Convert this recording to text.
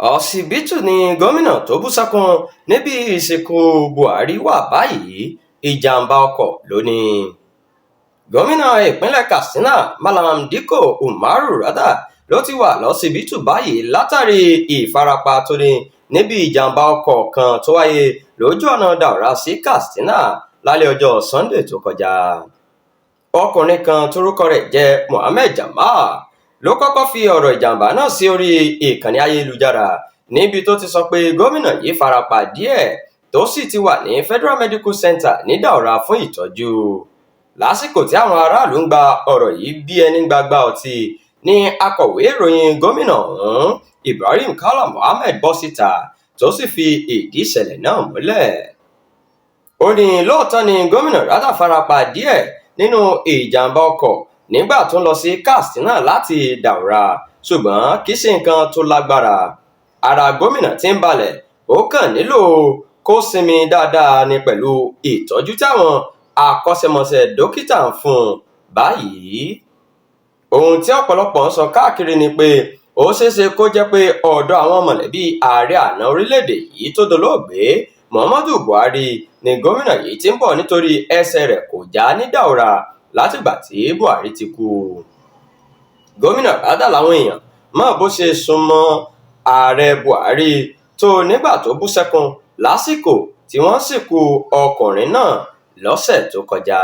Ọsibítù ni gómìnà tó bú sẹ́kún níbi ìsìnkú Buhari wà báyìí. Ìjàḿbá ọkọ̀ ló ní. Gómìnà ìpínlẹ̀ Katsina, Mallam Dikko Umaru Radda, ló ti wà lọsibítù báyìí látàrí ìfarapa tó ní níbi ìjàmbá ọkọ̀ kan tó wáyé lójú ọ̀nà Daura sí Katsina lálẹ́ ọjọ́ Sunday tó kọjá. Ọkùnrin kan tórúkọ rẹ̀ jẹ́ Mohammed Jamal ló kọ́kọ́ fi ọ̀rọ̀ ìjàmbá náà sí orí ìkànnì ayélujára, níbi tó ti sọ pé gómìnà yìí farapa díẹ̀, tó sì ti wà ní Federal Medical Center ní Daura fún ìtọ́jú. Lásìkò tí àwọn aráàlú ń gba ọ̀rọ̀ yìí bí ẹni gbagbá ọtí ní akọ̀wé ìròyìn gómìnà ọ̀hún, Ibrahim Kala Mohammed, bọ́ síta tó sì fi ìdí ìṣẹ̀lẹ̀ náà múlẹ̀. Ó ní lóòótọ́ ni gómìnà Radda farapa díẹ̀ nínú ìjàmbá ọkọ̀ nígbà tó ń lọ sí Katsina láti Daura, ṣùgbọ́n kì í ṣe nǹkan tó lágbára. Ara gómìnà ti ń balẹ̀, ó kàn nílò kó sinmi dáadáa ní pẹ̀lú ìtọ́jú táwọn akọ́ṣẹ́mọṣẹ́ dókítà ń fún un báyìí. Ohun tí ọ̀pọ̀lọpọ̀ ń sọ káàkiri ni pé ó ṣeéṣe kó jẹ́ pé ọ̀dọ̀ àwọn mọ̀lẹ́bí ààrẹ àná orílẹ̀-èdè yìí tó dolóògbé Muhammadu Buhari ni gómìnà yìí ti ń bọ̀, nítorí ẹsẹ̀ rẹ̀ kò já ní Daura látìgbà tí Buhari ti kú. Gómìnà Radda làwọn èèyàn mọ̀ bó ṣe sún mọ́ ààrẹ Buhari tó nígbà tó bú sẹ́kún lásìkò tí wọ́n ń sìnkú ọkùnrin náà lọ́sẹ̀ tó kọjá.